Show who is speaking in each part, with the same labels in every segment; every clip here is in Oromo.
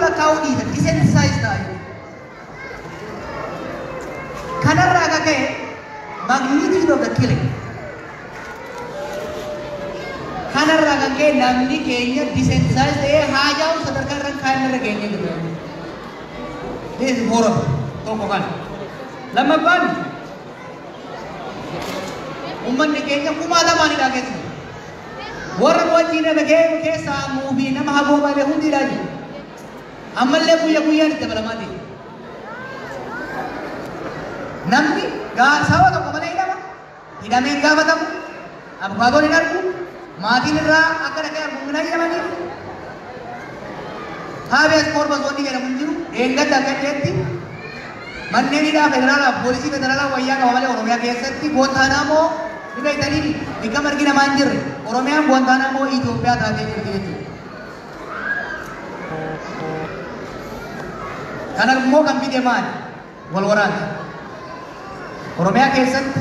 Speaker 1: lakkaa'uu dhiisa, desensitize ta'a jechuudha. Kanarraa akka ka'e magnitude of the killing. Kanarraa kan ka'e namni keenya desensitize ta'ee haajaa'u sadarkaa irra kaa'an irra geenyee jiru. This is horrible. Tokko kana. Lammaffaan uummanni keenya kumaatamaanidha keessa. Warra wajjin nama keessaa muubii nama hagoo malee hundidhaa jiru. Ammallee guyya guyyaan itti dabalamaa deema. Namni saba tokko malee hidhama. Hidhamee hin gaafatamu. Abukaatoon hin argu. Maatiin irraa akka dhaqee arguu hin hayyamaniif. Habeas corpus wanni jedhamu hin jiru. Eeggadda akka jedhetti manneen hidhaa federaalaa poolisii federaalaa wayyaa qaba malee Oromiyaa keessatti Guantanamo ni beektanii bikka margi namaa hin jirre. Oromiyaan Guantanamo Itoophiyaa taatee jirti jechuudha. Kana immoo kan fide maali? Wal waraansa. Oromiyaa keessatti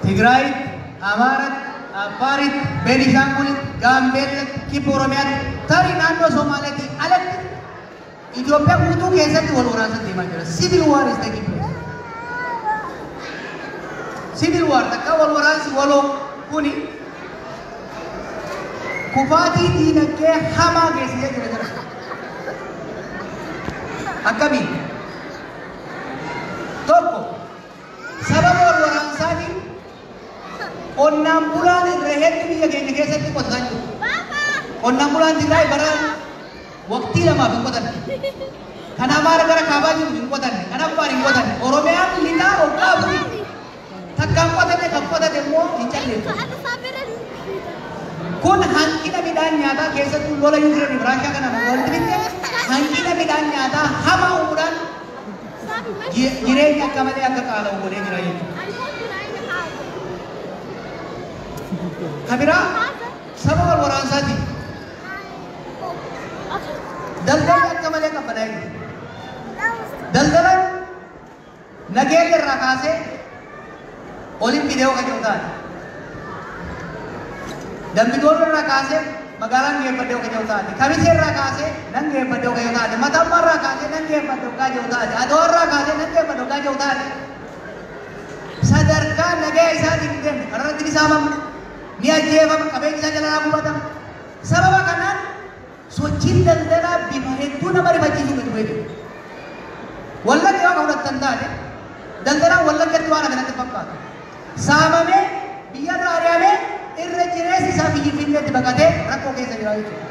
Speaker 1: Tigraayitti, Amaaratti, Affaaritti, Beenishaangulitti, Gaambeellatti, Kibba Oromiyaatti, tarii naannoo Somaaleetii alatti Itoophiyaa guutuu keessatti wal waraansa deemaa jira. Civil war is taking place. Civil war takka wal waraansi waloo kuni kufaatii diinagdee hamaa geessisee jira jira. Akkamiin? Tokko sababa wal waraansaatiin qonnaan bulaan irra hedduu biyya keenya keessatti qotataa jiru. Qonnaan bulaan Tigraay bara waqtii lamaaf hin qotanne. Kan Amaara gara kaabaa jiru hin qotanne. Kan Affaar hin qotanne. Oromiyaan lixaa waggaa afurii takka hin qotanne, kan qotate immoo hin calleessu. Kun hanqina midhaan nyaataa keessattuu lola Yuukireen fi Raashiyaa kanaan walitti fidde hanqina midhaan nyaataa hamaa uumuudhaan jireenya akka malee akka qaala'u godhee jira jechuudha. Kan biraa saba wal waraansaatiin daldalli akka malee qabbanaa'ee jira. Daldalan nageenya irraa kaasee olin fidee kan jiru taate. Dambidoon irraa kaasee magaalaan geeffadhee kan jiru taate. Kamisee irraa kaasee nan geeffadhee kan jiru taate. Matammaa irraa kaasee nan geeffadhee kan jiru taate. Adoo irraa kaasee nan geeffadhee kan jiru taate. Sadarkaa nagaya isaatiin hin deemne kararratti ni saamama, ni ajjeefama, qabeenyi isaa jalaa gubatama. Sababa kanaan sochiin daldalaa bifa hedduu nama rifachiisu gadi bu'ee jira. Wallagga yoo fudhattan taate daldalaan Wallaggatti waan kanatti fakkaatu. Saamamee biyya irraa ari'amee irra jireessi isaa biyyi Finfinneetti baqatee rakkoo keessa jira jechuudha.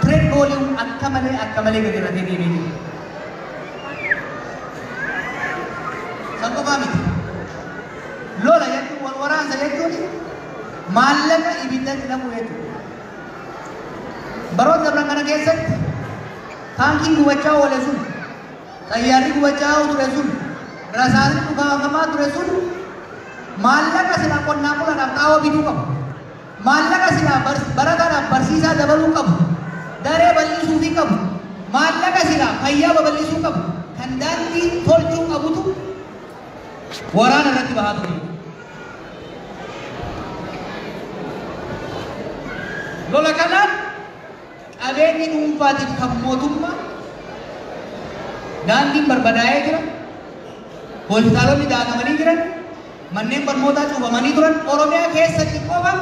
Speaker 1: Trade volume akka malee gadi irratee deemee jira. San qofaa miti. Lola jechuun wal waraansa jechuun maallaqa ibiddatti naqu jechuudha. Baroota dabran kana keessatti taankiin gubachaa oole sun, xayyaarri gubachaa ture sun, rasaasni dhukaafamaa ture sun maallaqa silaa qonnaan bulaadhaaf xaa'oo bituu qabu. Maallaqa silaa barataadhaaf barsiisaa dabaluu qabu. Daree bal'isuufii qabu. Maallaqa silaa fayyaa babal'isuu qabu. Kan daandii tolchuu qabutu waraana irratti bahaa ture. Lola kanaan qabeenyi dhuunfaatiif kan mootummaa daandiin barbadaa'ee jira. Hospitaalonni daakamanii jiran, manneen barnootaa cufamanii turan. Oromiyaa keessatti qofa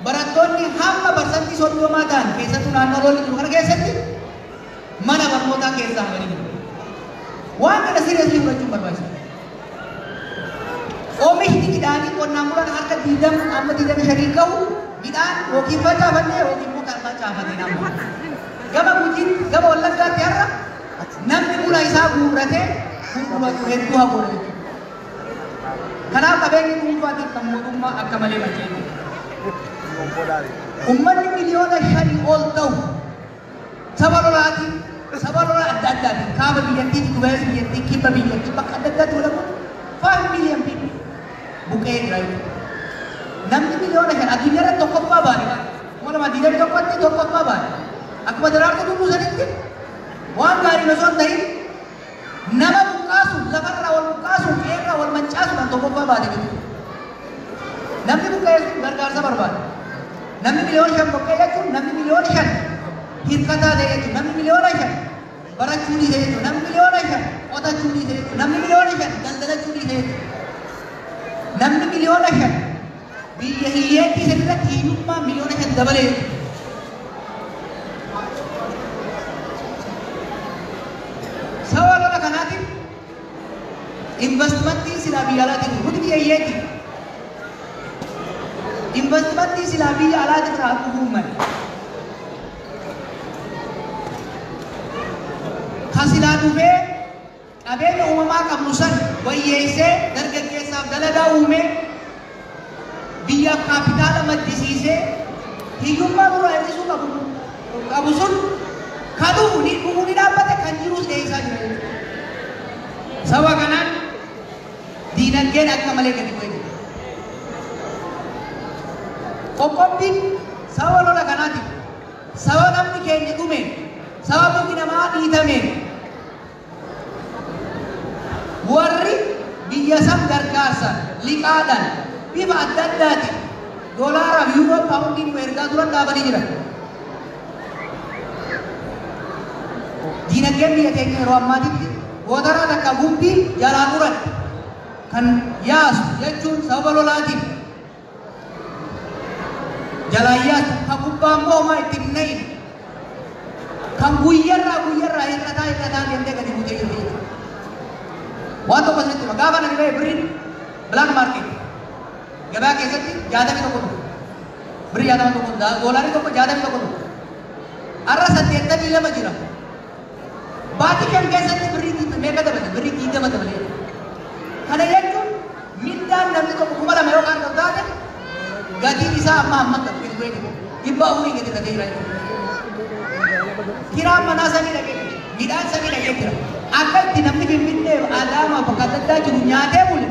Speaker 1: barattoonni hamma 30% ta'an keessattuu naannoo lolli jiru kana keessatti mana barnootaa keessaa hafanii jiru. Waan kana seriously fudhachuun barbaachisaadha. Oomishni midhaanii qonnaan bulaan harka 20 amma 25 gahu midhaan yookiin facaafannee yookiin immoo kan facaafatee nama. Gama Gujiin gama Wallaggaatti har'a namni buna isaa guurratee gurguratu hedduu hafuudha jechuudha. Kanaaf qabeenyi dhuunfaatiif kan mootummaa akka malee manca'ee jira. Uummanni 5 miliyoona ol ta'u saba lolaatiin, saba lola adda addaatiin kaaba biyyattii, giddu-galeessa biyyattii, kibba biyyattii bakka adda addaatti walabu 5 million people buqqee jira jechuudha. Namni 5 miliyoona addunyaa irratti tokkoffaa baane 2021tti tokkoffaa baane. Akkuma Daraartuu Tulluu sanitti waan gaarii osoo hin ta'in nama buqqaasu, lafarraa wal buqqaasu, qeerraa wal mancaasuudhaan tokkoffaa baate jechuudha. Namni buqqa'e sun gargaarsa barbaada. Namni 5 miliyoona buqqa'e jechuun namni 5 miliyoona Hirkataa ta'e jechuudha. Namni 5 miliyoona barachuu dhiise jechuudha. Namni 5 miliyoona qotachuu dhiise jechuudha. Namni 5 miliyoona daldalachuu dhiise jechuudha. Namni 5 miliyoona biyya hiyyeettii sanirratti hiyyummaa 5 miliyoona dabalee jechuudha. Sababa lola kanaatiin investmentiin silaa biyya alaatiin, nuti biyya hiyyeetti. Investmentii silaa biyya alaatiin irraa dhufuu malee. Ka silaa dhufee qabeenya uumamaa qabnu san wayyeessee dargaggeessaaf dalagaa uumee, biyyaaf kaapitaala maddisiisee, hiyyummaa nurraa hir'isuu qabu sun kan dhufu ni dhufuu ni dhaabbate, kan jirus dheessaa jira jechuudha. Sababa kanaan diinagdeen akka malee gadi bu'ee jira. Qoqqobbiin sababa lola kanaatiin, sababa namni keenya dhumeen, sababa mirgi namaa dhiitameen, warri biyya san gargaarsa liqaadhaan bifa adda addaatiin doolaaraaf, yuuroo, paawundiin nu ergaa turan dhaabanii jiran. Diinagdeen biyya keenya yeroo ammaatitti gootaraa takka gumbii jalaa muran kan yaasu jechuun, sababa lolaatiin jalaan yaasu, kan gubbaa immoo homaa ittiin hin na'in, kan guyyarraa guyyarraa hir'ataa hir'ataa deemtee gadi buutee jirti jechuudha. Waan tokko isinitti hima. Gaafa nani ba'e birriin black market gabaa keessatti 61 ture. Birrii 61, doolaarii tokko 61 ture. Har'a 82 jira. Baatii 5 keessatti birrii meeqa dabale? Birrii 20 dabale. Kana jechuun mindaan namni tokko 2000 yookaan kan taate, gatiin isaa amma amma gadi bu'ee jira. 400 gadi dhaqee jira jechuudha. Kiraan manaa samii dhaqee jira. Midhaan samii dhaqee jira. Akka itti namni Finfinnee, Adaamaa, bakka adda addaa jiru nyaatee bule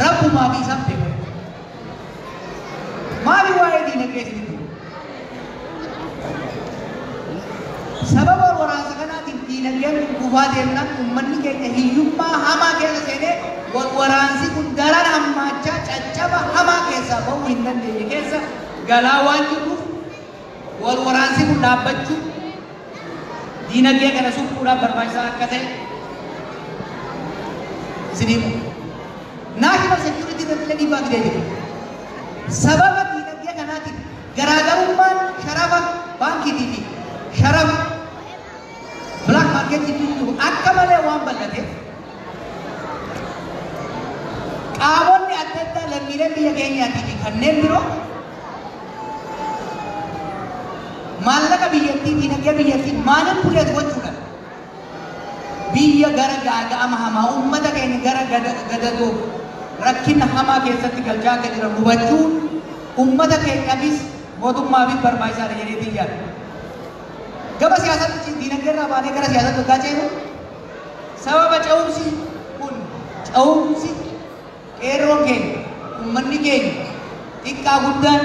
Speaker 1: rabbumaa fi isaan beeku. Maali waa'ee diinagdee isinitti? Sababa wal waraansa kanaatiin diinagdeen kun kufaa deemnaan, uummanni keenya hiyyummaa hamaa keessa seenee, wal waraansi kun daran hammaachaa, caccaba hamaa keessaa bahuu hin dandeenye keessa galaa waan jirruuf, wal waraansi kun dhaabbachuu, diinagdee kana suphuudhaaf barbaachisaa akka ta'e isinii himu. National security irratti illee dhiibbaa fidee jira. Sababa diinagdee kanaatiin garaagarummaan sharafa baankiitii fi sharafa black market jidduu jiru akka malee waan bal'ateef, qaamonni adda addaa lammiileen biyya keenyaatii fi kanneen biroo maallaqa biyyattii, diinagdee biyyattii manipulate gochuudhaan biyya gara gaaga'ama hamaa, uummata keenya gara gadadoo rakkina hamaa keessatti galchaa akka jiran hubachuun uummata keenyaafis mootummaafis barbaachisaadha jedheetiin yaada. Gama siyaasaatti, diinagdee irraa baanee gara siyaasaatti waggaa ceenu, sababa ce'umsi kun, ce'umsi qeerroon keenya, uummanni keenya xiqqaa guddaan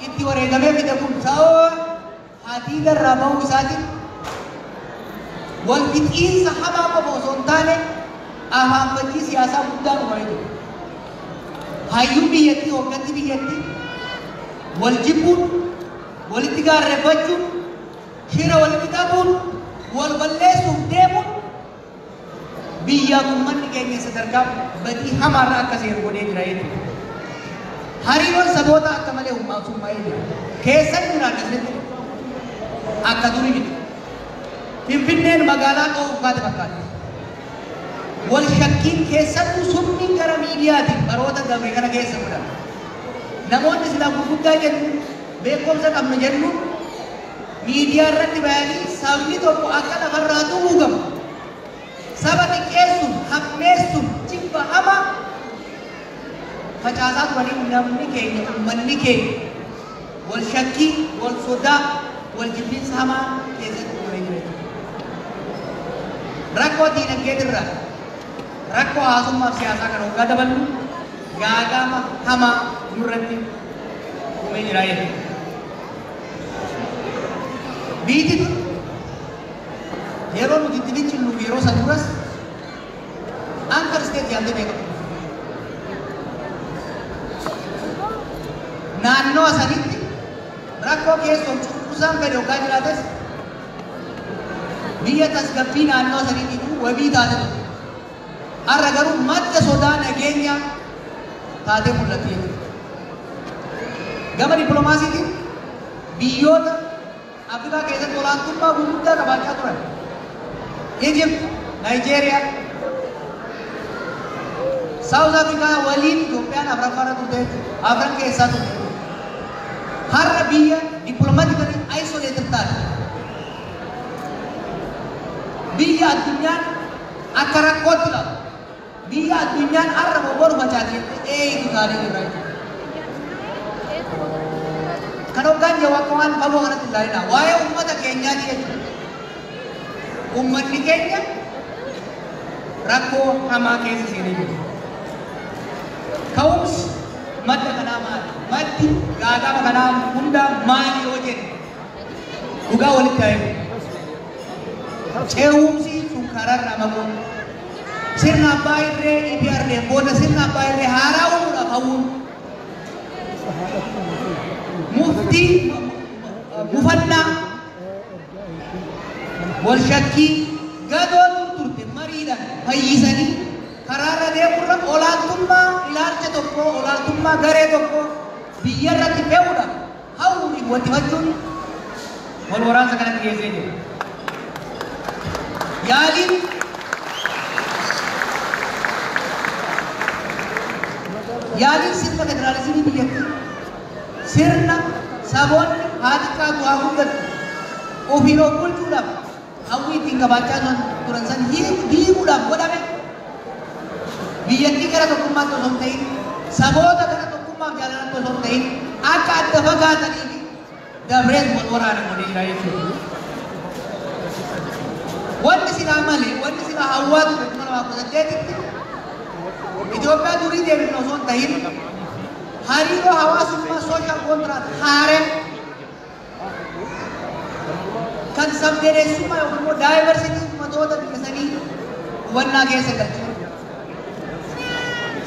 Speaker 1: itti wareegamee fide kun sababa hadiida irraa bahuu isaatiin wal fixiinsa hamaa qofa osoo hin taane afaanfajjii siyaasaa guddaan uumamee jiru. Hayyuun biyyattii, hoogganti biyyattii wal jibbuun, walitti gaarreeffachuun, shira walitti qabuun, wal balleessuuf deemuun biyyaaf uummanni keenya sadarkaa badii hamaarra akka seenu godhee jira jechuudha. Hariiroon saboota akka malee summaa'ee jira. Keessatti jiraanna isinitti akka durii miti. Finfinneen magaalaa dhoo'uuf kaate fakkaatti. Wal shakkiin, keessattuu sumni gara miidiyaatiin baroota dabre kana keessa godhama. Namoonni silaa gurguddaa jennu, beekumsa qabna jennu, miidiyaa irratti bayanii sabni tokko akka lafarraa duguugamu, saba xiqqeessuun, hammeessuun, jibba hamaa facaasaa turanii, namni keenya, uummanni keenya wal shakkii, wal sodaa, wal jibbiinsa hamaa keessatti uumamee jira jechuudha. Rakkoo diinagdeetirraa rakkoo hawaasummaa fi siyaasaa kana waggaa daballu gaagama hamaa nurratti uumee jira jechuudha. Biyyi tun yeroo nuti itti fincillu fi yeroo san duras anchor state jedhamtee beekamtu. Naannoo sanitti rakkoo keessoo cunqursaa Cunqursaan fedhe hoggaa jiraates biyya tasgabbii naannoo saniitiif wabii taate turte. Har'a garuu madda sodaa nageenya taatee mul'atti jechuudha. Gama dippiloomaasiitiin biyyoota Afrikaa keessatti olaantummaa gurguddaa qabaachaa turan. Egypt, Nigeria, South Africa waliin Itoophiyaan afuraffaarra turte jechuudha. Afran keessaa turte. Har'a biyya diplomatically isolated taate. Biyya addunyaan akka rakkootti ilaalu. Biyya addunyaan har'a boru facaate jettee eeyitu taatee jirra jechuudha. Kan hoggaan jiru akka waan fagoo kanatti ilaalina. Waa'ee uummata keenyaati jechuudha. Uummanni keenya rakkoo hamaa keessa seenee jiru. Ka'umsi madda kanaa maali? Maddi gaagama kanaa hundaa maali yoo jenne dhugaa walitti haa himu. Ce'umsi sun karaarraa maquu. Sirna abbaa irree EPRDF booda sirna abbaa irree haaraa uumuudhaaf hawwuun. Muftii mufannaa wal shakkii gadoon turte mariidhaan fayyisanii karaarra deemurra olaantummaa ilaalcha tokko olaantummaa garee tokko biyya irratti fe'uudhaaf hawwuun wattifachuun wal waraansa kanatti geessee jira. Yaaliin yaaliin sirna federaalizimii biyyattii sirna saboonni haa xiqqaatu haa guddatu ofiin of bulchuudhaaf hawwii ittiin qabaachaa turan san diiguudhaaf godhame biyyattii gara tokkummaatti osoo hin ta'in saboota gara tokkummaaf jaalalatti osoo hin ta'in akka adda fagaatanii fi dabrees wal waraana godhee jira jechuudha. Wanni silaa malee wanni silaa hawwaa ture 2018tti Itoophiyaa durii deebifne osoo hin ta'in hariiroo hawaasummaa social contract haaree kan sabdaneessummaa yookiin immoo diversity ummatoota biyya sanii hubannaa keessa galchu.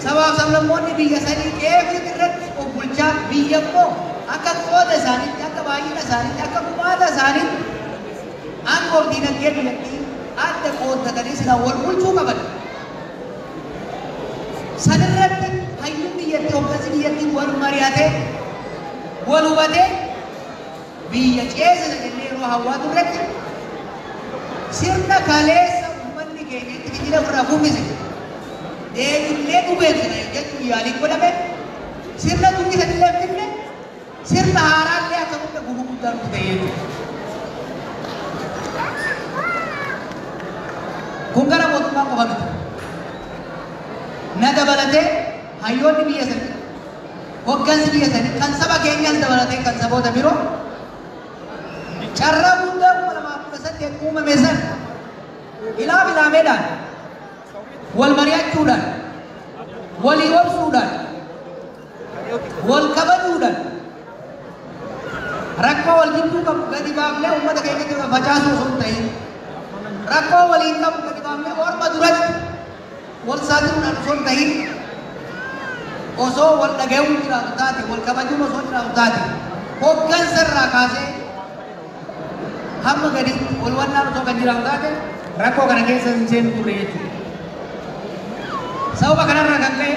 Speaker 1: Sabaaf sablammoonni biyya sanii qe'ee irratti of bulchaa biyya immoo akka qooda isaaniitti, akka baay'ina isaaniitti, akka gumaata isaaniitti aangoo fi dinagdee biyyattii adda qooddatanii silaa wal bulchuu qaban. Sanirratti hayyuun biyyattii hoggansi biyyattii wal mari'atee wal hubatee biyya ceesisa jennee yeroo hawwaa turretti sirna kaleessa uummanni keenya itti fincila ofirraa kuffise deebinee dhugeessina jechuun yaaliin godhame sirna durii sanillee finne sirna haaraallee akka hunda gufuu guddaa nutti ta'e jechuudha. Kun gara mootummaa qofa miti. Na dabalatee hayyoonni biyya sanii hoggansi biyya sanii kan saba keenyas dabalatee kan saboota biroo carraa guddaa 2018 uumame san ilaa filaameedhaan wal mari'achuudhaan walii obsuudhaan wal kabajuudhaan rakkoo wal jidduu qabu gadi baafnee uummata keenyatti facaasuu osoo hin ta'in rakkoo waliin qabu gadi baafnee orma duratti wal saaxiluudhaan osoo hin ta'in osoo wal dhaga'uun jiraatu taate wal kabajuun osoo jiraatu taate hoggansa irraa kaasee hamma gaditti wal wannaan osoo kan jiraatu taate rakkoo kana keessa hin seenu turre jechuudha. Sababa kanarraa kan ka'e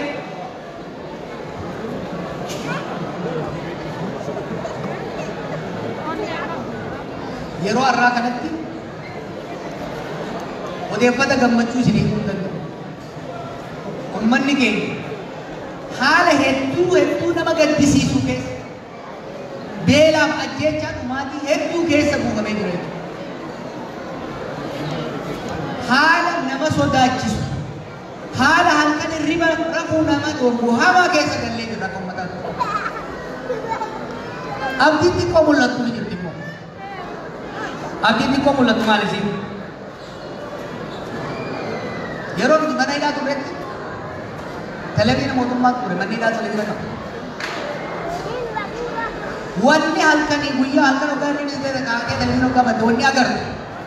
Speaker 1: yeroo har'aa kanatti odeeffata gammachuu isinii himuu danda'u. Uummanni keenya haala hedduu hedduu nama gaddisiisu keessa beelaaf ajjeechaa dhumaatii hedduu keessa buufamee jira jechuudha. Haala nama sodaachisu, haala halkan hirriba rafuu nama dhorku hamaa keessa gallee jirra akka uummataatti. Abdiin xiqqoo mul'attu ni jirti immoo. Abdiin xiqqoo mul'attu maal isiin? Yeroo nuti mana hidhaa turretti televiziyoona mootummaa ture manni hidhaa televiziyoona qaba. Wanni halkanii guyyaa halkan hoggaa inni seera kaa'atee televiziyoona hoggaa badde wanni agarru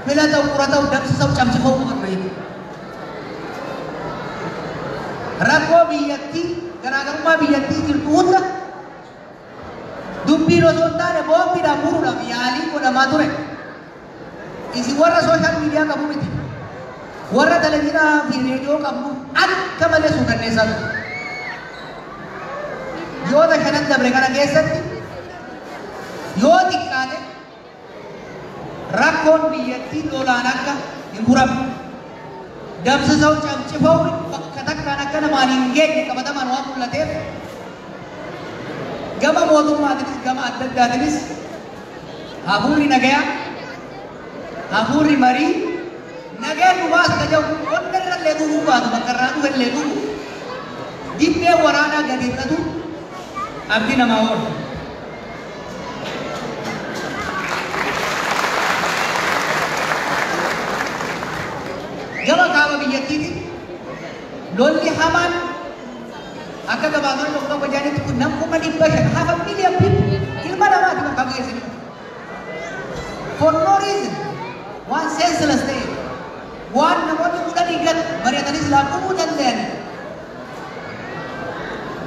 Speaker 1: fila ta'u qura ta'u dabsisa'u cabsifa'u qofa ture jechuudha. Rakkoo biyyattii garaagarummaa biyyattii jirtu hunda Dubbiin osoo hin taane boombiidhaan muruudhaaf yaalii godhamaa ture. Isin warra social media qabu miti. Warra televiziyoonaa fi reediyoo qabnu akka malee suukanneessaa ture. Ji'oota shanan dabre kana keessatti yoo xiqqaate rakkoon biyyattii lolaan akka hin furamne, dabsisa'u cabcifa'u bakka takkaan akka namaan hin geenye qabatamaan waan mul'ateef gama mootummaatiinis gama adda addaatiinis hafuurri nagayaa, hafuurri marii nagaan nu baasa ka jedhu qonna irrallee dhufuu baatu, bakka irraa dhufellee dhufu, dibbee waraanaa gadi hir'atu abdii namaa oola. Gama kaaba biyyattiitiin lolli hamaan akka gabaasonni tokko tokko jedhanitti kun nam 500,000, 500,000 people, ilma namaati bakka geessanii. For no reason, waan senseless ta'e, waan namoonni 10 gad mari'atanii silaa dhumuu danda'an,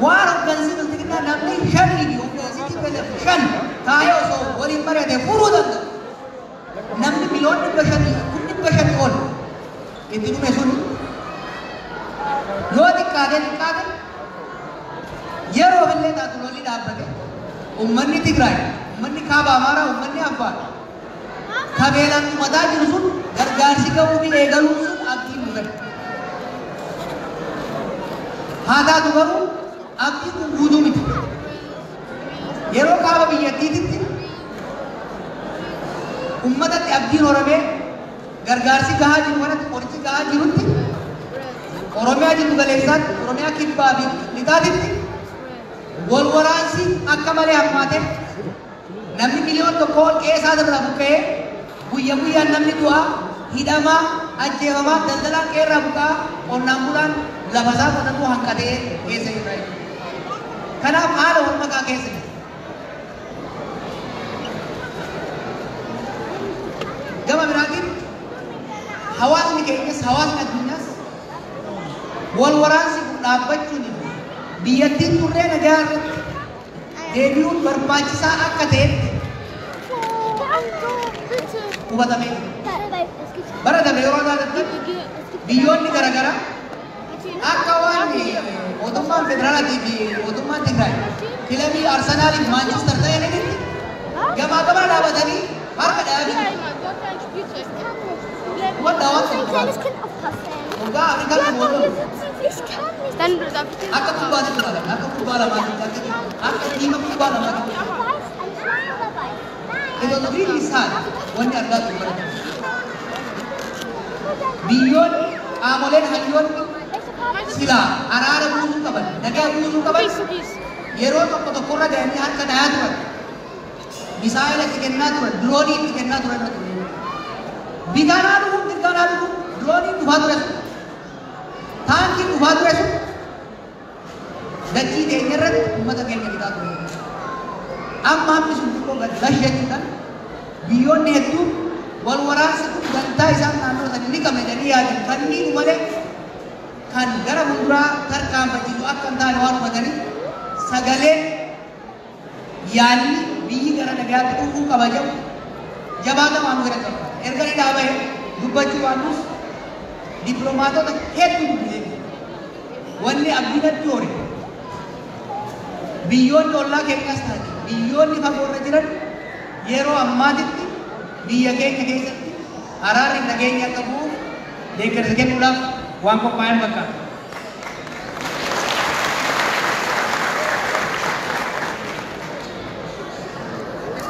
Speaker 1: waan hoggansi biltiqinnaa namni shanii fi hoggansi TPLF shan taa'ee osoo waliin mari'ate furuu danda'u. Namni 500,000,000, 500,000 ol itti dhume sun yoo xiqqaate xiqqaate yeroo illee taatu lolli dhaabbate, ummanni Tigraay, ummanni kaaba Amaaraa, ummanni Affaar kabeelaan dhumataa jiru sun gargaarsi ga'uu fi eegaluun sun abdii nu kenna. Haa taatu garuu abdii kun guutuu miti. Yeroo kaaba biyyattiititti ummatatti abdiin horamee gargaarsi gahaa jiru kanatti, qorichi gahaa jirutti, Oromiyaa jiddu galeessaatti, Oromiyaa kibbaa fi lixaatitti wal waraansi akka malee hammaate, namni 1 miliyoona ol qe'ee isaa irraa buqqa'ee, guyya guyyaan namni du'aa, hidhamaa, ajjeefamaa, daldalaan qe'ee irraa buqqa'aa, qonnaan bulaan lafa isaa qotatuu hanqatee keessa jira jechuudha. Kanaaf haala wal makaa keessa jira. Gama biraatiin hawaasni keenyas hawaasni addunyaas wal waraansi kun dhaabbachuun biyyattiin turree nagaa irratti deebi'uun barbaachisaa akka ta'etti hubatamee jira. Bara darbe yeroo ilaalattan biyyoonni garaagaraa akka waan mootummaan federaalaatii fi mootummaan Tigraay kilabii Arsenaalii fi Maanchister ta'anitti gamaa gamana dhaabatanii harka dhayaa jiru. Hubadhaa waan
Speaker 2: Ein
Speaker 1: tokko.
Speaker 2: Kleines Kind aufpassen.
Speaker 1: Waggaa Afrikaan
Speaker 2: Ja,
Speaker 1: kun wal
Speaker 2: hier sitzen sie. Ich kann nicht.
Speaker 3: Dann darf ich
Speaker 1: Akka kubbaatti ilaalan, akka kubbaa lamaatti, akka tiima kubbaa lamaatti.
Speaker 2: Ein Weiß, ein schwarzer Weiß.
Speaker 1: It
Speaker 2: Nein.
Speaker 1: was really sad wanni argaa turre bara kana. Biyyoonni qaamoleen hayyoonni
Speaker 2: Welche Farbe?
Speaker 1: silaa araara buusuu qaban, nagaa buusuu qaban
Speaker 3: Kies, kies.
Speaker 1: yeroo tokko tokkorra ga'anii harka dhayaa turan. Misaayila itti kennaa turan, diroonii itti kennaa turan irra ture. Bitaan dhufu, mirgaan dhufu, dirooniin dhufaa ture sun, taankiin dhufaa ture sun dachii teenya irratti uummata keenya fixaa ture. Amma hammi sun xiqqoo gad lashechuudhaan biyyoonni hedduun wal waraansi kun dantaa isaan naannoo sanii ni qabna jedhanii yaadan kanneen malee kan gara fuulduraa tarkaanfachiisu akka hin taane waan hubataniif sagalee yaadni biyyi gara nagayaatti dhufuu qaba jedhu jabaatamaa nu fedhan qaba. Erga ni dhaabee dubbachuu baannus dippiloomaatota hedduu dubbisee wanni abdii natti hore biyyoonni ollaa keenyas taate biyyoonni fagoo irra jiran yeroo ammaatitti biyya keenya keessatti araarri nageenya akka bu'uuf deeggarsa kennuudhaaf waan qophaa'an fakkaata.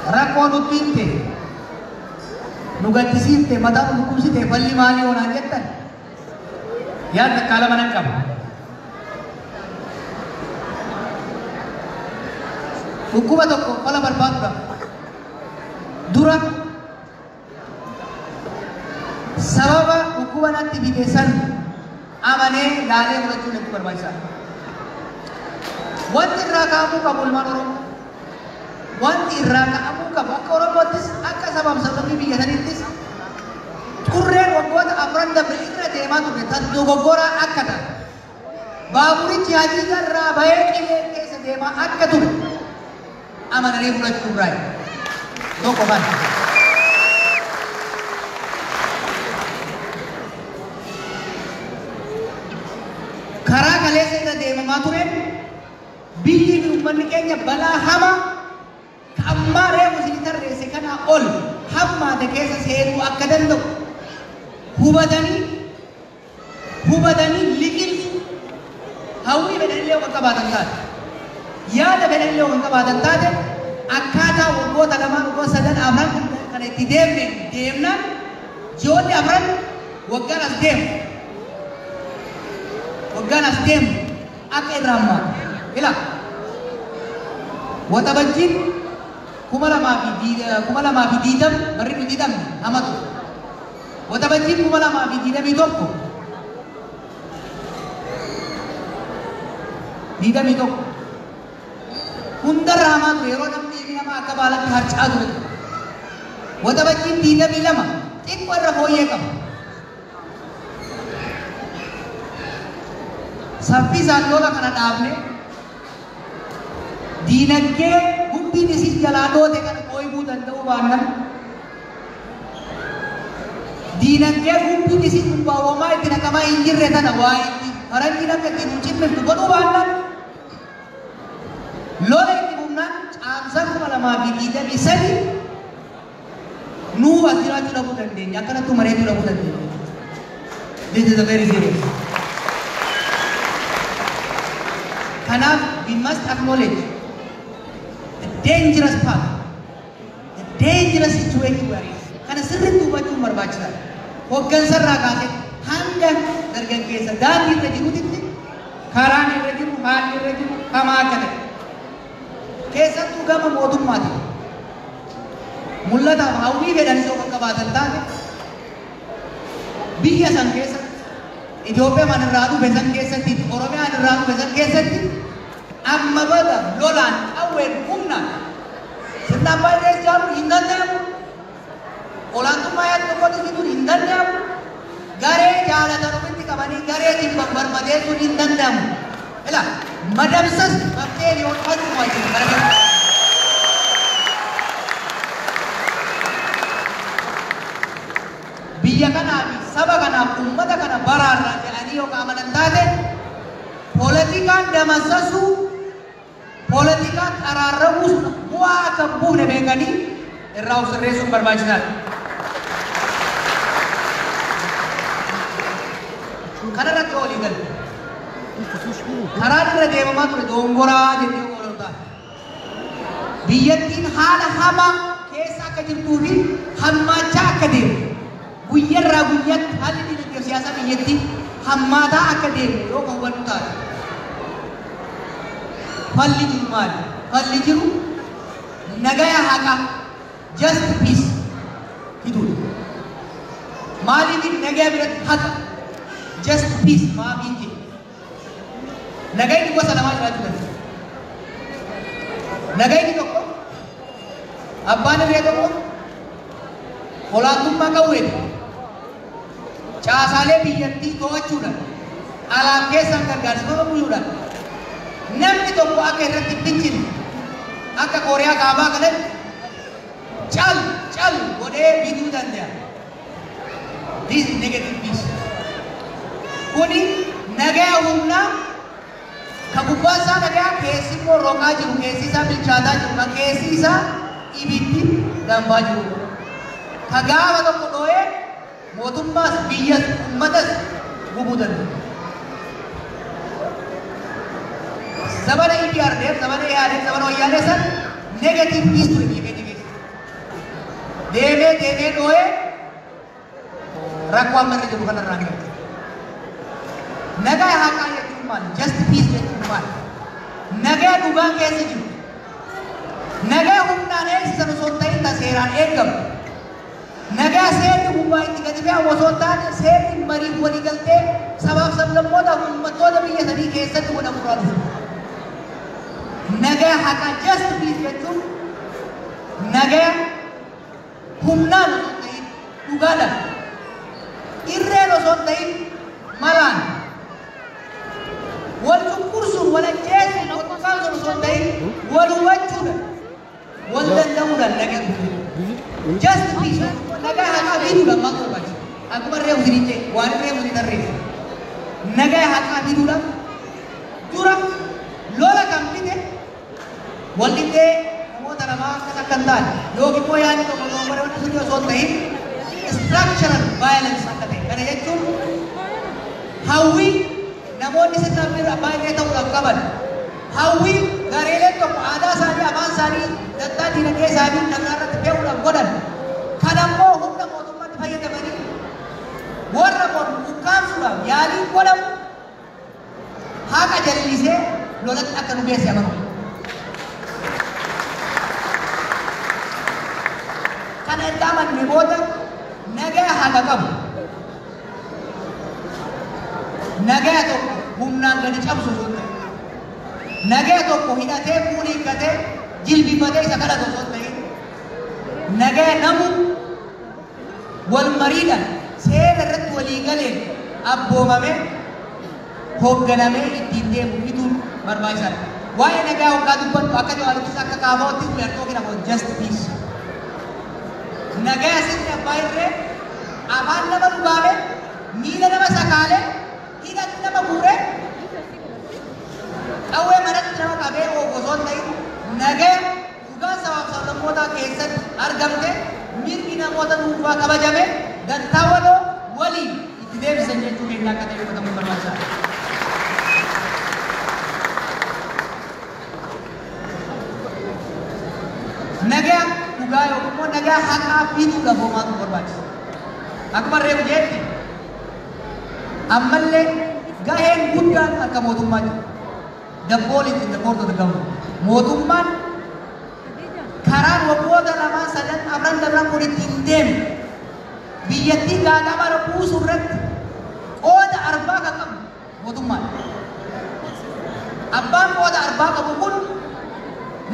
Speaker 1: Rakkoo nutti himte, nu gaddisiifte, mataa nu dhukkubsite, falli maalii hoonaan jettan yaad takkaa lama nan qaba. Dhukkuba tokko fala barbaaduudhaaf dura sababa dhukkuba natti fide san amanee laalee fudhachuun hedduu barbaachisaadha. Wanti irraa ka'amuu qabu, ilmaan Oromoo, wanti irraa ka'amuu qabu akka Oromoottis akka sabaaf sablammii biyya saniittis xurreen waggoota afran dabre irra deemaa turre tan dogoggoraa akka ta'e, baaburichi hadiida irraa bahee qilee keessa deemaa akka ture. amananii fudhachuu irraa tokko kana. Karaa kaleessa irra deemamaa tureen biyyi fi uummanni keenya balaa hamaa ka ammaa reefu isin tarreesse kanaa ol hammaate keessa seenuu akka danda'u hubatanii liqimsu hawwii fedhanillee kan qabaatan taate yaada fedhanillee kan qabaatan taate akkaataa waggoota lamaan waggoota sadan afran kana itti deemne deemnaan ji'oonni afran waggaan as deemu waggaan as deemu akka irraa hammaatu. Ila waxabajjiin 2020 barri nu diidamne hamatu. Waxabajjiin 2021 21 hundarra hamaa ture yeroo namni ilmi namaa akka baalatti harcaa ture. Waxabajjiin 22 xiqqoo irra fooyyee qaba. Saffisaan lola kana dhaabne diinagdee gubbiin isin jalaa dhoote kana ooyibuu danda'uu baannan diinagdee gubbiin isin gubbaa itti naqamaa hin jirre tana waa itti faranjiin akka ittiin hin cimmiftu godhuu baannan lola itti humnaan caamsaa 2023 nuu as jiraachuu dhabuu dandeenya akkanattuu mareetuu dhabuu dandeenya. This is a very serious. Kanaaf we must acknowledge the dangerous path, the dangerous situation we are in. Kana sirriitti hubachuun barbaachisaadha. Hooggansarraa kaasee hanga dargaggeessa daandii irra jiruutitti karaan irra jiru, haalli irra jiru hamaa akka ta'e. Keessattuu gama mootummaatiin mul'ataaf hawwii fedhan isoo kan qabaatan taate biyya san keessatti Itoophiyaan irraa dhufe san keessatti Oromiyaan irraa dhufe san keessatti amma bada lolaan qawween humnaan sirna abbaa irree ijaaruun hin danda'amu. Olaantummaa yaada tokkotti fiduun hin danda'amu. Garee jaalatan ofitti qabanii garee jibban barbadeessuun hin danda'amu. Ila madamsas baftee yoo dhufachuu wajjin gara gara. Biyya kanaa fi saba kanaaf uummata kana baraarraa jedhanii yookaan amanan taate poolitikaan damassasuu poolitikaan qaraarramuu sun bu'aa akka hin buufne beekanii irraa of sirreessuun barbaachisaadha. Kanarratti walii galu. Karaan irra deemamaa ture dongoraa jennee ooluu taate. Biyyattiin haala hamaa keessa akka jirtuu fi hammaachaa akka deemu guyyarraa guyyatti haalli dinagdee siyaasaa biyyattii hammaataa akka deemu yoo kan hubannu taate. Falli jiru maali? Falli jiru nagaya haqaa just peace fiduudha. Maaliif nagaya biratti haqa just peace maafiin jedhu? Nagayni gosa lamaa jiraachuu danda'a. Nagayni tokko abbaan irree tokko olaantummaa qawweeti. Caasaalee biyyattii to'achuudhaan alaaf keessaan gargaarsifama buluudhaan namni tokko akka irratti hin fincine akka Kooriyaa kaabaa kanatti cal cal godhee bituu danda'a. This is negative peace. Kuni nagaya humnaa ka gubbaan isaa nagaya keessi immoo roqaa jiru keessi isaa bilchaataa jiru ka keessi isaa ibiddi danfaa jiru. Ka gaafa tokko dho'ee mootummaas biyyas uummatas gubuu danda'a. Zabana EPRDF, zabana ERDF, zabana Wayyaanee san negative peace ture biyya keenya keessa. Deemee deemee dho'ee rakkoo amma irra jiru kanarraa ga'e. Nagaa haqaa jechuun maali? Just peace jechuun maali? Nagaa dhugaa keessa jiru. Nagaa humnaan eegsisan osoo hin ta'in ta seeraan eegamu. Nagaa seerri gubbaa itti gadi fe'amu osoo hin taane seerri mariif walii galtee sabaaf sablammootaaf uummattoota biyya sanii keessatti godhamu irraa dhufu. Nagaa haqaa just peace jechuun nagaa humnaan osoo hin ta'in dhugaadhaan irreen osoo hin ta'in malaan wal cunqursuun wal ajjeesuun wal ukkaamsuun osoo hin ta'in wal hubachuudhaan fiduudhaaf maaltu barbaachisa? Akkuma reefu isin jee waan reefu isin tarreesse. Nagaa haqaa fiduudhaaf dura lola kan fide wal dhibdee namoota lamaa akkas akka hin taane yookiin immoo yaadni tokko bara wanti sun osoo hin ta'in structural violence akka ta'e. Kana jechuun hawwii namoonni sirna abbaa irree ta'uudhaaf qaban, hawwii gareeleen tokko aadaa isaanii, afaan isaanii, dantaa diinagdee isaanii kan irratti fe'uudhaaf godhan, kan ammoo humna mootummaatti fayyadamanii warra mormu ukkaamsuudhaaf yaaliin godhamu haqa jallisee lolatti akka nu geesse amanu. Kana erga amanne booda nagaa haqa qabu. Nagaa tokko humnaan gadi cabsu osoo hin ta'in, nagaa tokko hidhatee fuulii hiikkatee jilbifatee isa kadhatu osoo hin ta'in, nagaa namu wal mariidhaan seera irratti walii galeen abboomamee hoogganamee ittiin deemu fiduun barbaachisaadha. Waa'ee nagaa hoggaa dubbattu akka Jawaarittis akka Kaafaawattis we are talking about just peace. Nagaa sirni abbaa irree afaan nama dhugaame, miila nama sakaalee, hidhatti nama guuree, qawwee manatti nama qabee oofu osoo hin ta'in, nagaa dhugaa sabaaf sablammootaa keessatti argamte, mirgi namoota dhuunfaa kabajame, dantaa waloo waliin itti deebisan jechuu keenya akka ta'e hubatamuu barbaachisaadha. Nagaa dhugaa yookiin immoo nagaa haqaa fiduudhaaf homaatu barbaachisa. Akkuma reefu jeetti ammallee gaheen guddaan harka mootummaa jira. The ball is in the court of the government. Mootummaan karaan waggoota lamaan sadan afran dabran kun ittiin deeme biyyattii gaagama buusuu irratti qooda arbaa kan qabu mootummaan. Abbaan qooda arbaa qabu kun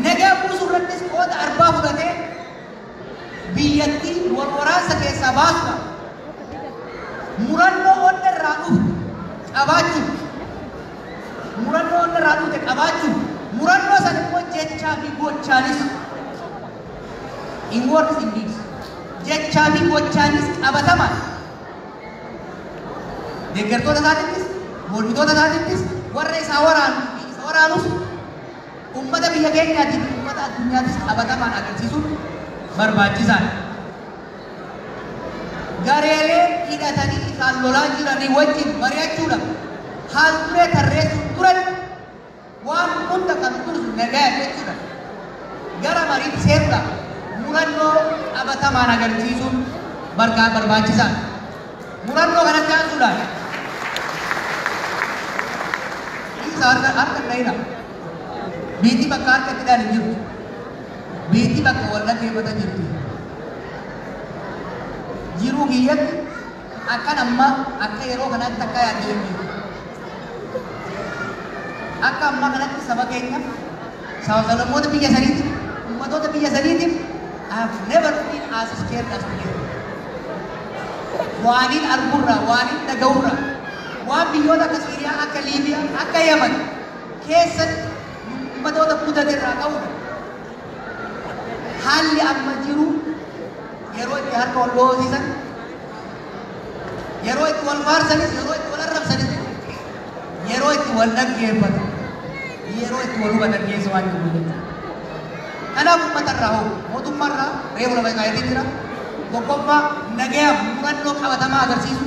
Speaker 1: nagaa buusuu irrattis qooda arbaa fudhatee biyyattii wal waraansa keessaa baasuudhaaf murannoo onna irraa dhufu qabaachuun, murannoo onna irraa dhufte qabaachuun, murannoo san immoo jechaa fi gochaanis, in words, in deeds, jechaa fi gochaanis qabatamaan deeggartoota isaatittis, mormitoota isaatittis, warra isaa waraanu fi isa waraanus, ummata biyya keenyaatii fi ummata addunyaattis qabatamaan agarsiisuun barbaachisaadha. Gareelee hidhatanii isaan lolaa jiranii wajjin mari'achuudhaaf haal duree tarreessuun duratti waan hunda kan dursu nagaa jechuudha. Gara mariitti seenuudhaaf murannoo qabatamaan agarsiisuun barbaachisaadha. Murannoo kanatti aansuudhaan isa harka harka hin dhahina. Biitti bakka harka itti dhahan hin jirtu. Biitti bakka wal dhaggeeffatan jirti. Jiruu kiyyatti akkan amma akka yeroo kanaatti akka yaadde hin jiru. Akka ammaa kanatti saba keenya, saba sablammoota biyya saniitiif, ummatoota biyya saniitiif I have never been as scared as today. Waaniin argurraa, waaniin dhaga'urraa, waan biyyoota akka Siiriyaa, akka Liibiyaa, akka Yaman keessatti ummatoota mudate irraa ka'uudha. Haalli amma jiru yeroo itti harka wal dhoosisan, yeroo itti wal faarsanis, yeroo itti wal arrabsanis, yeroo itti wal dhaggeeffatan, yeroo itti wal hubatan keessa waan jiru jechuudha. Kanaaf uummata irraa hoo mootummaa irraa reefu lafa kaayatee jira. Tokkoffaa, nagayaaf murannoo qabatamaa agarsiisu.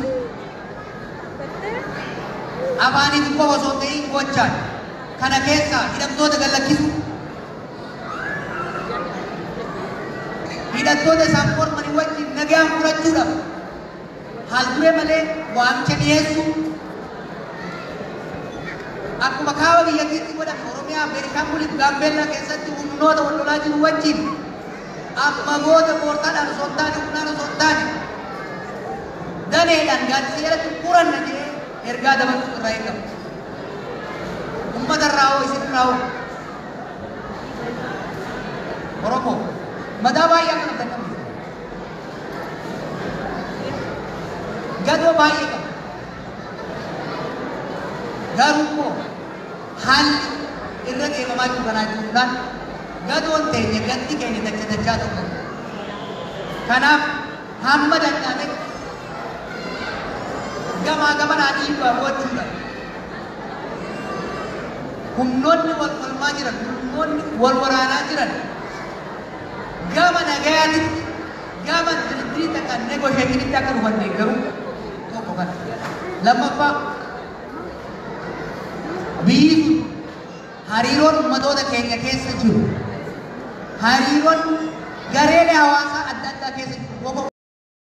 Speaker 1: Afaaniin qofa osoo hin ta'in gochaan, kana keessaa hidhamtoota gad lakkisu. Hidhattoota isaan mormanii wajjin nagayaan furachuudhaaf haal duree malee waamicha dhiyeessuu. Akkuma kaaba biyyattiitti godhame, Oromiyaa, Beenishaangul, Gaambeellaa keessatti humnoota wal lolaa jiru wajjin amma booda koortaadhaan osoo hin taane, humnaan osoo hin taane, daneedhaan gaaddisa jalatti furanna jedhee ergaa dabarsuu irraa eegama. Uummata irraa hoo, isin irraa hoo? Oromoo madaa baay'ee akka qabdan qabdu. Gadoo baay'ee qaba. Garuu immoo haalli irra deemamaa jiru kanaa jiruudhaan gadoon teenya, gaddi keenya dacha dachaa ta'uu qaba. Kanaaf Hamma danda'ametti gamaa gamanaa dhiibbaa gochuudhaan humnoonni wal falmaa jiran, humnoonni wal waraanaa jiran gama nagayaatitti, gama diriirii takka negotiationitti akka dhufan deeggaruu tokko kana. Lammaffaa, biyyi sun hariiroon ummatoota keenya keessa jiru, hariiroon gareelee hawaasaa adda addaa keessa jiru